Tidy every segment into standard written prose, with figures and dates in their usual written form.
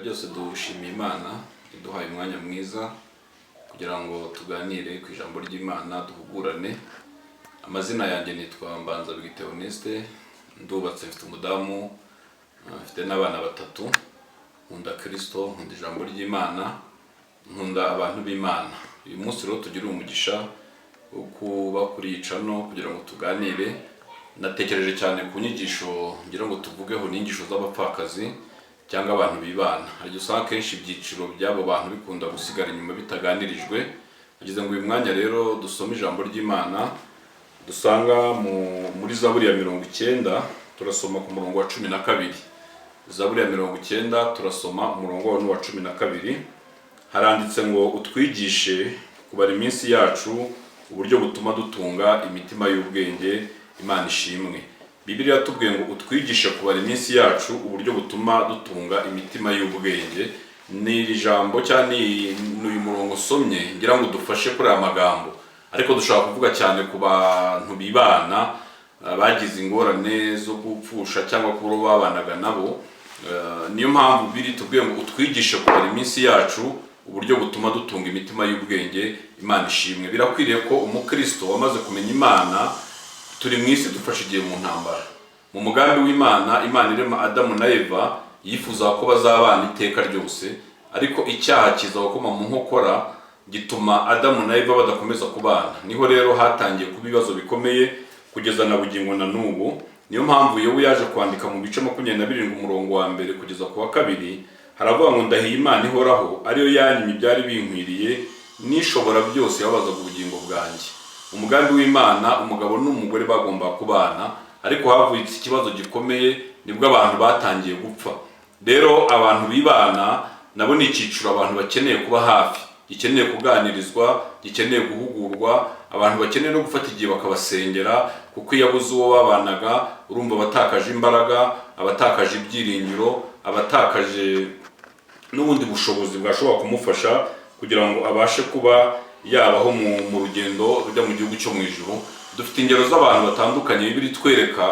Byose dushimiye Imana iduhaye umwanya mwiza kugira ngo tuganire ku ijambo ry'Imana, duhugurane. Amazina yanjye nitwa Mbanza Theoneste, ndubatse, mfite umudamu, mfite n'abana batatu. Nkunda Kristo, nkunda ijambo ry'Imana, nkunda abantu b'Imana. Uyu munsi rero tugira umugisha wo kuba kuri iyi channel kugira ngo tuganire. Natekereje cyane ku nyigisho ngira ngo tuvugeho, ni inyigisho z'abapfakazi cyangwa abantu bibana. Hari igihe usanga akenshi ibyiciro by'abo bantu bikunda gusigara inyuma bitaganirijwe. Nagize ngo uyu mwanya rero dusome ijambo ry'Imana dusanga muri Zaburi ya 90, turasoma ku murongo wa 12. Zaburi ya 90, turasoma umurongo wawo n'uwa 12. Haranditse ngo: "Utwigishe kubara iminsi yacu uburyo butuma dutunga imitima y'ubwenge." Imana ishimwe. Bibiliya yatubwiye ngo utwigishe kubara iminsi yacu uburyo butuma dutunga imitima y'ubwenge. Ni iri jambo cyangwa ni uyu murongo usomye ngira ngo dufashe kuri aya magambo, ariko dushobora kuvuga cyane ku bantu bibana, bagize ingorane zo gupfusha cyangwa kuba uwo babanaga nabo. Niyo mpamvu biri tubwiye ngo utwigishe kubara iminsi yacu uburyo butuma dutunga imitima y'ubwenge. Imana ishimwe. Birakwiriye ko umukristo wamaze kumenya Imana, turi mu isi, dufashe igihe mu ntambara. Mu mugambi w'Imana, Imana irema Adamu na Eva, yifuza ko bazabana iteka ryose, ariko icyaha kiza gukoma mu nkokora, gituma Adamu na Eva badakomeza kubana. Niho rero hatangiye kuba ibibazo bikomeye kugeza na bugingo na n'ubu. Niyo mpamvu Yobu yaje kwandika mu bice 27, umurongo wa mbere kugeza ku wa kabiri, haravuga ngo: "Ndahiye Imana ihoraho, ariyo yanyimye ibyari binkwiriye, n'Ishobora byose yababazaga ubugingo bwanjye." Umugambi w'Imana, umugabo n'umugore bagomba kubana, ariko havutse ikibazo gikomeye, nibwo abantu batangiye gupfa. Rero abantu bibana nabo ni icyiciro abantu bakeneye kuba hafi, gikeneye kuganirizwa, gikeneye guhugurwa, abantu bakeneye no gufata igihe bakabasengera, kuko iyo abuze uwo babanaga, urumva abatakaje imbaraga, abatakaje ibyiringiro, abatakaje n'ubundi bushobozi bwashobora kumufasha kugira ngo abashe kuba yabaho mu rugendo rujya mu gihugu cyo mu ijuru. Dufite ingero z'abantu batandukanye Bibiliya itwereka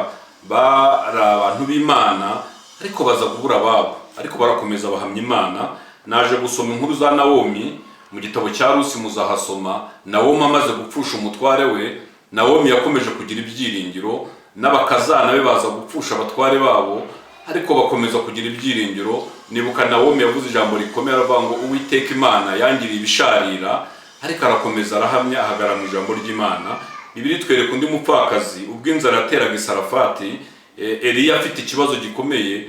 bari abantu b'Imana, ariko baza kubura ababo, ariko barakomeza bahamya Imana. Naje gusoma inkuru za Nawomi mu gitabo cya Rusi, muzahasoma. Nawomi amaze gupfusha umutware we, Nawomi yakomeje kugira ibyiringiro. N'abakazana be baza gupfusha abatware babo, ariko bakomeza kugira ibyiringiro. Nibuka Nawomi yavuze ijambo rikomeye, aravuga ngo: "Uwiteka Imana yangiriye ibisharira", ariko arakomeza arahamya, ahagarara mu ijambo ry'Imana. Bibiliya itwereka undi mupfakazi ubwo inzara yateraga i Sarafati, Eliya afite ikibazo gikomeye.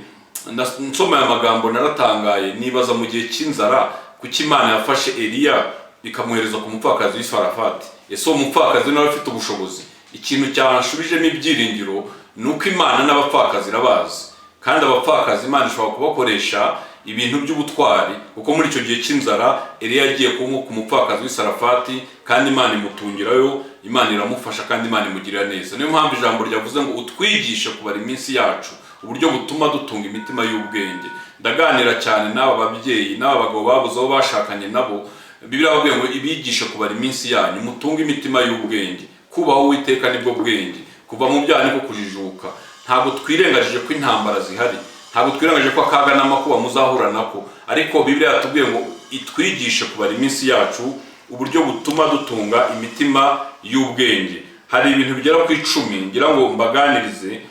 Nsoma aya magambo naratangaye, nibaza mu gihe cy'inzara kuki Imana yafashe Eliya ikamwohereza ku mupfakazi w'i Sarafati. Ese uwo mupfakazi nawe afite ubushobozi? Ikintu cyanshubijemo ibyiringiro ni uko Imana n'abapfakazi irabazi, kandi abapfakazi Imana ishobora kubakoresha ibintu by'ubutwari, kuko muri icyo gihe cy'inzara Eliya yagiye kuba ku mupfakazi w'i Sarafati, kandi Imana imutungirayo, Imana iramufasha, kandi Imana imugirira neza. Niyo mpamvu ijambo ryavuze ngo utwigishe kubara iminsi yacu uburyo butuma dutunga imitima y'ubwenge. Ndaganira cyane n'aba babyeyi n'aba bagabo babuze abo bashakanye nabo. Bibiliya babwiye ngo ibigishe kubara iminsi yanyu mutunge imitima y'ubwenge. Kubaho Uwiteka nibwo bwenge, kuva mu byaha niko kujijuka. Ntabwo twirengagije ko intambara zihari, ntabwo twirengagije ko akaga n'amakuba muzahura nako, ariko Bibiliya yatubwiye ngo itwigishe kubara iminsi yacu uburyo butuma dutunga imitima y'ubwenge. Hari ibintu bigera ku 10 ngira ngo mbaganirize,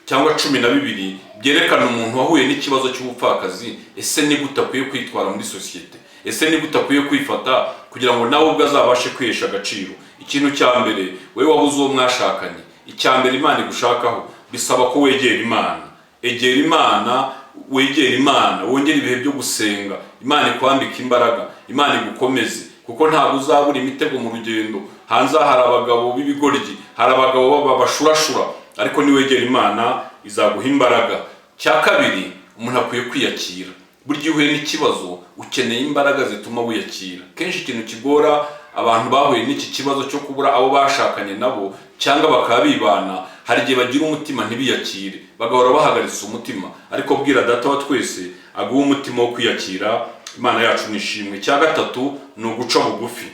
cyangwa 12, byerekana umuntu wahuye n'ikibazo cy'ubupfakazi. Ese ni gute akwiye kwitwara muri sosiyete? Ese ni gute akwiye kwifata kugira ngo nawe ubwe azabashe kwihesha agaciro? Ikintu cya mbere, wowe wabuze uwo mwashakanye, icya mbere Imana igushakaho, bisaba ko wegera Imana. Egera Imana, wegera Imana, wongere ibihe byo gusenga. Imana ikwambika imbaraga, Imana igukomeze, kuko ntabwo uzabura imitego mu rugendo. Hanze aha hari abagabo b'ibigoryi, hari abagabo bashurashura, ariko niwegera Imana izaguha imbaraga. Cya kabiri, umuntu akwiye kwiyakira. Burya iyo uhuye n'ikibazo ukeneye imbaraga zituma wiyakira. Kenshi ikintu kigora abantu bahuye n'iki kibazo cyo kubura abo bashakanye nabo cyangwa bakaba bibana, hari igihe bagira umutima ntibiyakire, bagahora bahagaritse umutima. Ariko bwira Data wa twese aguha umutima wo kwiyakira. Imana yacu nishimwe. Icya gatatu ni uguca bugufi.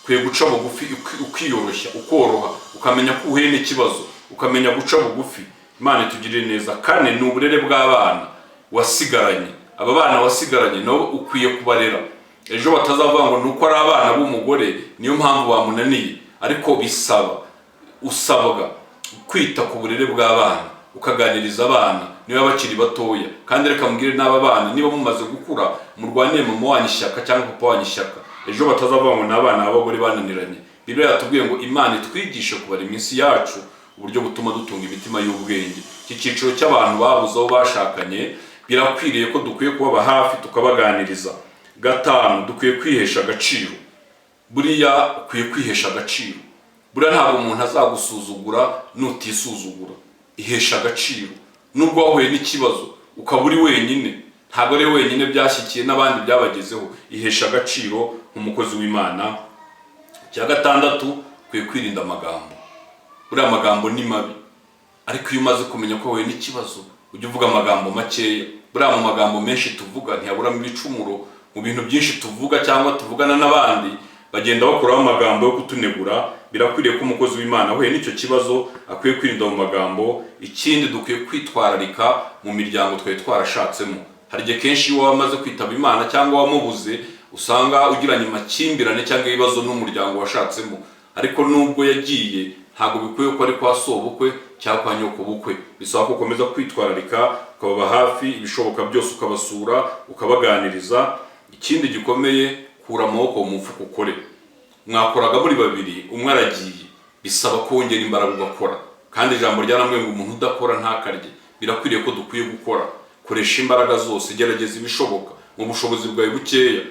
Ukwiye guca bugufi, ukiyoroshya, ukoroha, ukamenya ko uhuye n'ikibazo, ukamenya guca bugufi. Imana itugirire neza. Kane ni uburere bw'abana wasigaranye. Aba bana wasigaranye nabo ukwiye kubarera, ejo batazavuga ngo ni uko ari abana b'umugore niyo mpamvu bamunaniye. Ariko bisaba, usabwa kwita ku burere bw'abana, ukaganiriza abana niba bakiri batoya. Kandi reka mbwire n'aba bana, niba mumaze gukura, murwaniye mama wanyu ishyaka cyangwa papa wanyu ishyaka, ejo batazavuga ngo ni abana b'abagore bananiranye. Bibiliya yatubwiye ngo Imana itwigishe kubara iminsi yacu uburyo butuma dutunga imitima y'ubwenge. Iki cyiciro cy'abantu babuze aho bashakanye, birakwiriye ko dukwiye kubaba hafi, tukabaganiriza. Gatanu, dukwiye kwihesha agaciro. Buriya ukwiye kwihesha agaciro. Buriya ntabwo umuntu azagusuzugura nutisuzugura. Ihesha agaciro nubwo wahuye n'ikibazo ukaba uri wenyine. Ntabwo ari wenyine byashyikiye, n'abandi byabagezeho. Ihesha agaciro nk'umukozi w'Imana. Icya gatandatu, ukwiye kwirinda amagambo. Buriya amagambo ni mabi, ariko iyo umaze kumenya ko wahuye n'ikibazo, ujya uvuga amagambo makeya. Buriya mu magambo menshi tuvuga ntiyaburamo ibicumuro. Mu bintu byinshi tuvuga cyangwa tuvugana n'abandi, bagenda bakuraho amagambo yo kutunegura. Birakwiriye ko umukozi w'Imana ahuye n'icyo kibazo akwiye kwirinda mu magambo. Ikindi, dukwiye kwitwararika mu miryango twari twarashatsemo. Hari igihe kenshi iyo wamaze kwitaba Imana cyangwa wamubuze, usanga ugiranye amakimbirane cyangwa ibibazo n'umuryango washatsemo. Ariko nubwo yagiye, ntabwo bikwiye ko ari kwa sobukwe cyangwa kwa nyokobukwe. Bisaba ko ukomeza kwitwararika, ukababa hafi ibishoboka byose, ukabasura, ukabaganiriza. Ikindi gikomeye, kura amaboko mu mufuka ukore. Mwakoraga muri babiri, umwe aragiye, bisaba kongera imbaraga ugakora. Kandi ijambo ryaramwe ngo umuntu udakora ntakarye. Birakwiriye ko dukwiye gukora. Koresha imbaraga zose, gerageza ibishoboka mu bushobozi bwawe bukeya,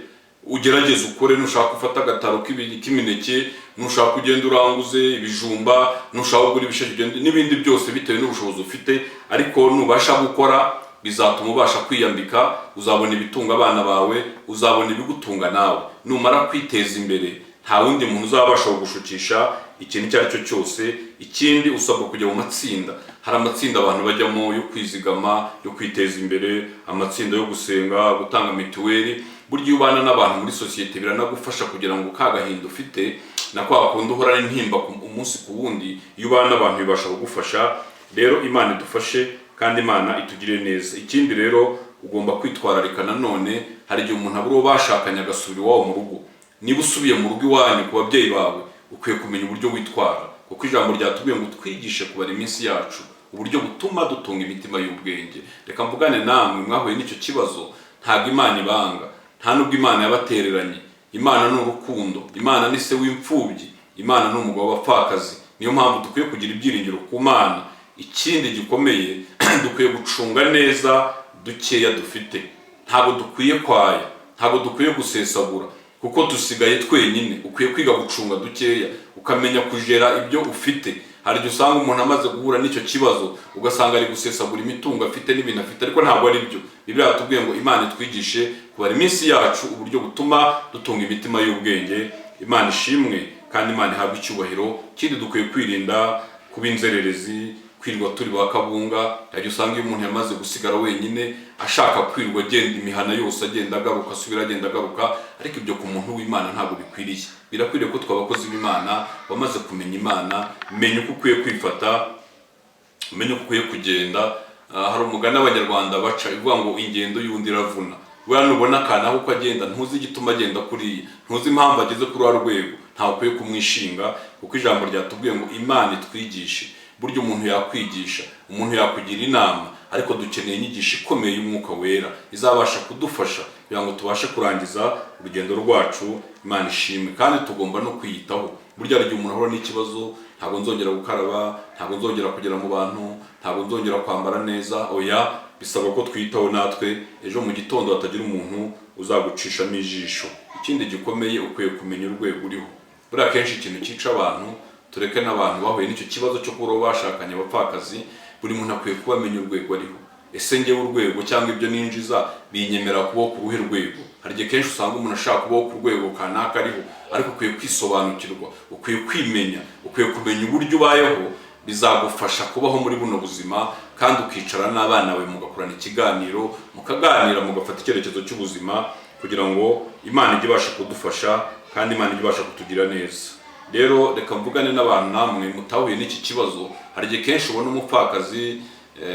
ugerageze ukore. Nushaka ufate agataro k'imineke, nushaka ugenda uranguze ibijumba, nushaka ugura ibisheke ugende n'ibindi byose bitewe n'ubushobozi ufite. Ariko nubasha gukora, bizatuma ubasha kwiyambika, uzabona ibitunga abana bawe, uzabona ibigutunga nawe. Numara kwiteza imbere, nta wundi muntu uzabasha kugushukisha ikintu icyo ari cyo cyose. Ikindi, usabwa kujya mu matsinda. Hari amatsinda abantu bajyamo yo kwizigama, yo kwiteza imbere, amatsinda yo gusenga, gutanga mituweli. Burya iyo ubana n'abantu muri sosiyete, biranagufasha kugira ngo ka gahinda ufite na kwa kundi uhorana intimba umunsi ku wundi, iyo ubana n'abantu bibasha kugufasha. Rero Imana idufashe kandi Imana itugire neza. Ikindi rero, ugomba kwitwararika nanone. Hari igihe umuntu abura uwo bashakanye, agasubira iwabo mu rugo. Niba usubiye mu rugo iwanyu ku babyeyi bawe, ukwiye kumenya uburyo witwara, kuko ijambo ryatubwiye ngo twigishe kubara iminsi yacu uburyo butuma dutunga imitima y'ubwenge. Reka mvugane namwe mwahuye n'icyo kibazo. Ntabwo Imana ibanga, nta nubwo Imana yabatereranye. Imana ni urukundo, Imana ni se w'imfubyi, Imana ni umugabo w'abapfakazi. Niyo mpamvu dukwiye kugira ibyiringiro ku Mana. Ikindi gikomeye, dukwiye gucunga neza dukeya dufite. Ntabwo dukwiye kwaya, ntabwo dukwiye gusesagura kuko dusigaye twenyine. Ukwiye kwiga gucunga dukeya, ukamenya kujera ibyo ufite. Hari igihe usanga umuntu amaze guhura n'icyo kibazo, ugasanga ari gusesagura imitungo afite n'ibintu afite, ariko ntabwo ari byo. Bibiliya yatubwiye ngo Imana itwigishe kubara iminsi yacu uburyo butuma dutunga imitima y'ubwenge. Imana ishimwe kandi Imana ihabwe icyubahiro. Ikindi, dukwiye kwirinda kuba inzererezi, kwirwa turi ba kabunga. Hari igihe usanga iyo umuntu yamaze gusigara wenyine, ashaka kwirwa agenda imihana yose, agenda agaruka, asubira, agenda agaruka. Ariko ibyo ku muntu w'Imana ntabwo bikwiriye. Birakwiriye ko twe abakozi b'Imana, wamaze kumenya Imana, menya uko ukwiye kwifata, umenye uko ukwiye kugenda. Hari umugani Abanyarwanda baca ivuga ngo ingendo y'undi iravuna. Buriya nubona akantu uko agenda, ntuzi igituma agenda kuriya, ntuzi impamvu ageze kuri rwa rwego, ntawe ukwiye kumwishinga, kuko ijambo ryatubwiye ngo Imana itwigishe. Burya umuntu yakwigisha, umuntu yakugira inama, ariko dukeneye inyigisho ikomeye y'Umwuka Wera izabasha kudufasha kugira ngo tubashe kurangiza urugendo rwacu. Imana ishimwe. Kandi tugomba no kwiyitaho. Burya hari igihe umuntu ahura n'ikibazo: ntabwo nzongera gukaraba, ntabwo nzongera kugera mu bantu, ntabwo nzongera kwambara neza. Oya, bisaba ko twitaho natwe, ejo mu gitondo hatagira umuntu uzagucishamo ijisho. Ikindi gikomeye, ukwiye kumenya urwego uriho. Buriya akenshi ikintu cyica abantu, tureke n'abantu bahuye n'icyo kibazo cyo kuba bashakanye abapfakazi, buri muntu akwiye kuba amenya urwego ariho. Ese njyewe urwego cyangwa ibyo ninjiza binyemera kubaho ku ruhe rwego? Hari igihe kenshi usanga umuntu ashaka kubaho ku rwego kanaka ariho, ariko ukwiye kwisobanukirwa, ukwiye kwimenya, ukwiye kumenya uburyo ubayeho. Bizagufasha kubaho muri buno buzima, kandi ukicara n'abana bawe mugakorana ikiganiro, mukaganira, mugafata icyerekezo cy'ubuzima, kugira ngo Imana ijye ibasha kudufasha kandi Imana ijye ibasha kutugira neza. Rero reka mvugane n'abantu namwe mutahuye n'iki kibazo. Hari igihe kenshi ubona umupfakazi,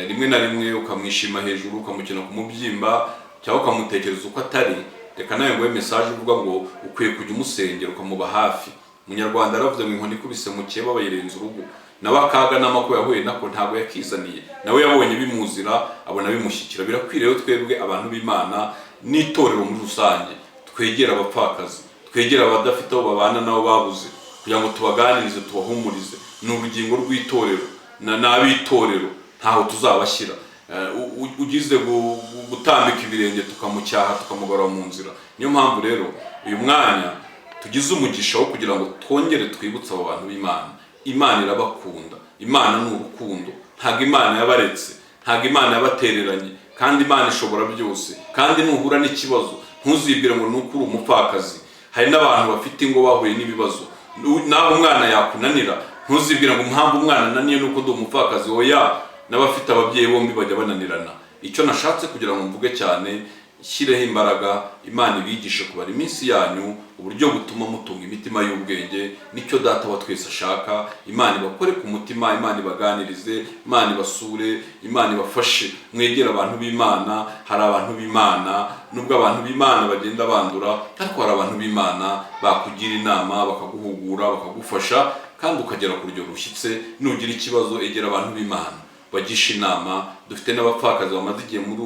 rimwe na rimwe ukamwishima hejuru, ukamukina ku mubyimba. cyangwa ukamutekereza uko atari, reka nawe nguhe message ivuga ngo ukwiye kujya umusengera, ukamuba hafi. Umunyarwanda yaravuze ngo inkoni ikubise mukeba bayirenza urugo. Nawe akaga n'amakuba yahuye nako ntabwo yakizaniye, nawe yabonye bimuzira, abona bimushyikira. Birakwiriye rero twebwe abantu b'Imana n'itorero muri rusange twegera abapfakazi, twegera abadafite aho babana nabo babuze, kugira ngo tubaganirize, tubahumurize. Ni urugingo rw'itorero, n'ab'itorero ntaho tuzabashyira. Ugize gutambika ibirenge tukamucyaha, tukamugarura mu nzira. Niyo mpamvu rero uyu mwanya tugize umugisha wo kugira ngo twongere twibutse abo bantu b'Imana. Imana irabakunda, Imana ni urukundo. Ntabwo Imana yabaretse, ntabwo Imana yabatereranye, kandi Imana ishobora byose. Kandi nuhura n'ikibazo ntuzibwire ngo ni uko uri umupfakazi. Hari n'abantu bafite ingo bahuye n'ibibazo. Naho umwana yakunanira, ntuzibwire ngo impamvu umwana ananiye nuko ndi umupfakazi. Oya, n'abafite ababyeyi bombi bajya bananirana. Icyo nashatse kugira ngo mvuge cyane, shyireho imbaraga, Imana ibigishe kubara iminsi yanyu uburyo butuma mutunga imitima y'ubwenge. Nicyo Data wa twese ashaka. Imana ibakore ku mutima, Imana ibaganirize, Imana ibasure, Imana ibafashe. Mwegere abantu b'Imana. Hari abantu b'Imana, nubwo abantu b'Imana bagenda bandura, ariko hari abantu b'Imana bakugira inama, bakaguhugura, bakagufasha, kandi ukagera ku rugero rushyitse. Nugira ikibazo, egera abantu b'Imana, bagisha inama. Dufite n'abapfakazi bamaze igihe muri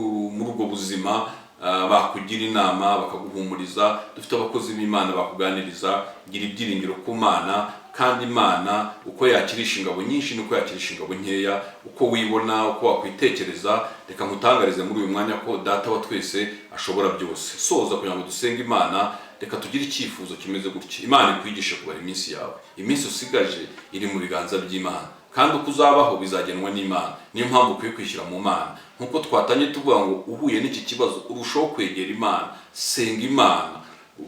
ubwo buzima, bakugira inama, bakaguhumuriza. Dufite abakozi b'Imana bakuganiriza. Gira ibyiringiro ku Mana. Kandi Imana uko yakirisha ingabo nyinshi nuko yakirisha ingabo nkeya. Uko wibona, uko wakwitekereza, reka nkutangarize muri uyu mwanya ko Data wa twese ashobora byose. Soza kugira ngo dusenge Imana, reka tugire icyifuzo kimeze gutya: Imana ikwigishe kubara iminsi yawe. Iminsi usigaje iri mu biganza by'Imana, kandi uko uzabaho bizagenwa n'Imana. Niyo mpamvu ukwiye kwishyira mu Mana. Nk'uko twatangiye tuvuga ngo uhuye n'iki kibazo urushaho kwegera Imana, senga Imana,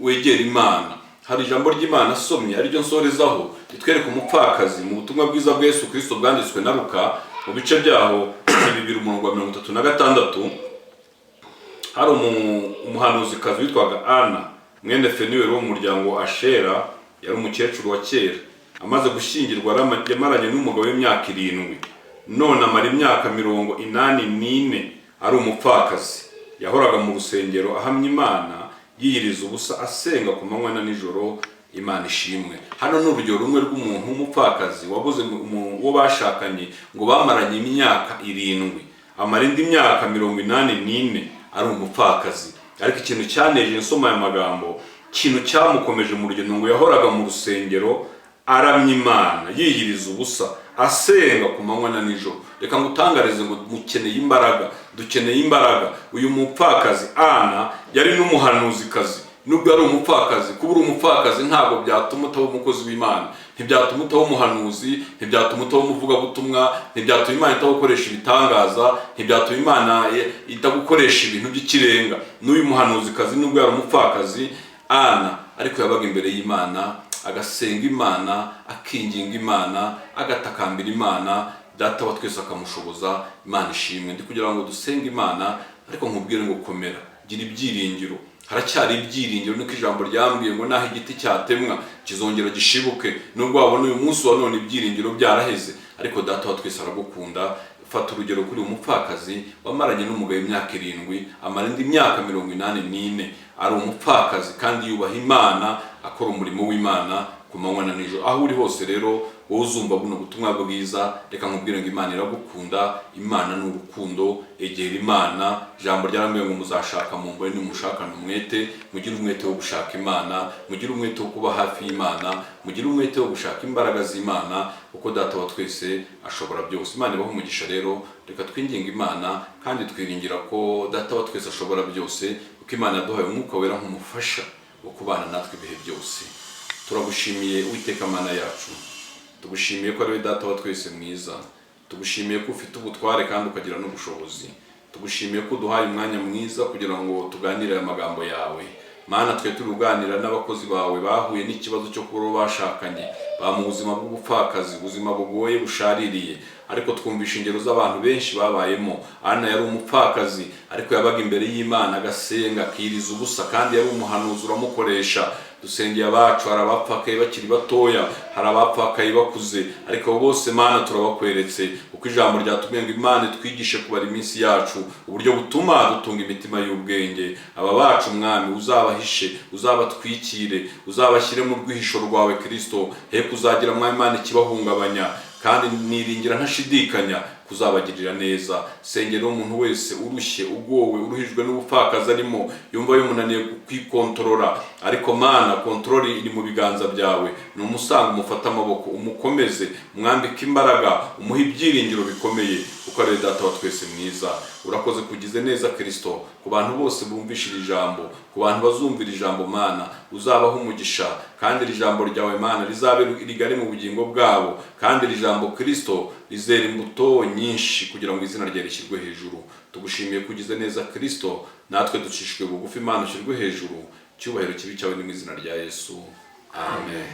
wegera Imana. Hari ijambo ry'Imana asomye ariryo nsorezaho, ritwereka umupfakazi mu butumwa bwiza bwa Yesu Kirisito bwanditswe na Luka, mu bice byaho 2, umurongo wa 36. Hari umuhanuzikazi witwaga Ana, mwene Fenuweli wo mu muryango wa Ashera. Yari umukecuru wa kera, amaze gushyingirwa yamaranye n'umugabo w'imyaka 7, none amara imyaka 84 ari umupfakazi. Yahoraga mu rusengero ahamya Imana, yiyiriza ubusa, asenga ku manywa na nijoro. Imana ishimwe. Hano ni urugero rumwe rw'umuntu w'umupfakazi wabuze uwo bashakanye, ngo bamaranye imyaka 7, amara indi myaka 84 ari umupfakazi. Ariko ikintu cyaneje nsoma aya magambo, ikintu cyamukomeje mu rugendo, ngo yahoraga mu rusengero aramya Imana, yiyiriza ubusa, asenga ku manywa na nijoro. Reka ngutangarize ngo mukeneye imbaraga, dukeneye imbaraga. Uyu mupfakazi Ana yari n'umuhanuzikazi nubwo yari umupfakazi. Kuba uri umupfakazi ntabwo byatuma utaba umukozi w'Imana, ntibyatuma utaba umuhanuzi, ntibyatuma utaba umuvugabutumwa, ntibyatuma Imana itagukoresha ibitangaza, ntibyatuma Imana itagukoresha ibintu by'ikirenga. N'uyu muhanuzikazi, nubwo yari umupfakazi Ana, ariko yabaga imbere y'Imana, agasenga Imana, akinginga Imana, agatakambira Imana, Data wa twese akamushoboza. Imana ishimwe. Ndi kugira ngo dusenge Imana, ariko nkubwire ngo komera, gira ibyiringiro, haracyari ibyiringiro. Niko ijambo ryambwiye ngo naho igiti cyatemwa kizongera gishibuke. Nubwo wabona uyu munsi wa none ibyiringiro byaraheze, ariko Data wa twese aragukunda. Fata urugero kuri uyu mupfakazi wamaranye n'umugabo imyaka 7, amara indi myaka 84 ari umupfakazi, kandi yubaha Imana, akora umurimo w'Imana ku manywa na nijoro. Aho uri hose rero, wowe uzumva buno butumwa bwiza, reka nkubwire ngo Imana iragukunda. Imana ni urukundo, egera Imana. Ijambo ryarambwiye ngo muzashaka mumbone nimushakana umwete. Mugire umwete wo gushaka Imana, mugire umwete wo kuba hafi y'Imana, mugire umwete wo gushaka imbaraga z'Imana, kuko Data wa twese ashobora byose. Imana ibahe umugisha. Rero reka twinginge Imana, kandi twiringira ko Data wa twese ashobora byose, kuko Imana yaduhaye Umwuka Wera nk'umufasha wo kubana natwe ibihe byose. Turagushimiye, Uwiteka Mana yacu. Tugushimiye ko ari we Data wa twese mwiza. Tugushimiye ko ufite ubutware kandi ukagira n'ubushobozi. Tugushimiye ko uduhaye umwanya mwiza kugira ngo tuganire aya magambo yawe. Mana, twe turi kuganira n'abakozi bawe bahuye n'ikibazo cyo kuba bashakanye. Baba mu buzima bw'ubupfakazi, ubuzima bugoye bushaririye, ariko twumvisha ingero z'abantu benshi babayemo. Ana yari umupfakazi, ariko yabaga imbere y'Imana agasenga, akiriza ubusa, kandi yari umuhanuzi, uramukoresha. Dusengeye abacu. Hari abapfakaye bakiri batoya, hari abapfakaye bakuze, ariko abo bose, Mana, turabakweretse, kuko ijambo ryatubwiye ngo Imana itwigishe kubara iminsi yacu uburyo butuma dutunga imitima y'ubwenge. Aba bacu, Mwami, uzabahishe, uzabatwikire, uzabashyire mu rwihisho rwawe, Kristo. He kuzagira, Mwami Imana, ikibahungabanya, kandi niringira ntashidikanya kuzabagirira neza. Sengera umuntu wese urushye, ugowe, uruhijwe n'ubupfakazi arimo, yumva bimunaniye kwikontorora, ariko Mana, contrôle iri mu biganza byawe. Ni umusanga umufate amaboko, umukomeze, umwambike imbaraga, umuhe ibyiringiro bikomeye, kuko ari we Data wa twese mwiza. Urakoze kugize neza, Kristo. Ku bantu bose bumvisha iri jambo, ku bantu bazumvira ijambo, Mana, uzabaho umugisha, kandi iri jambo ryawe, Mana, rizabe rigari mu bugingo bwabo, kandi iri jambo, Kristo, rizera imbuto nyinshi kugira ngo izina rye rishyirwe hejuru. Tugushimiye kugize neza, Kristo. Natwe ducishijwe bugufi, Imana, ushyirwe hejuru. Icyubahiro kibe cyawe, ni mu izina rya Yesu, amen.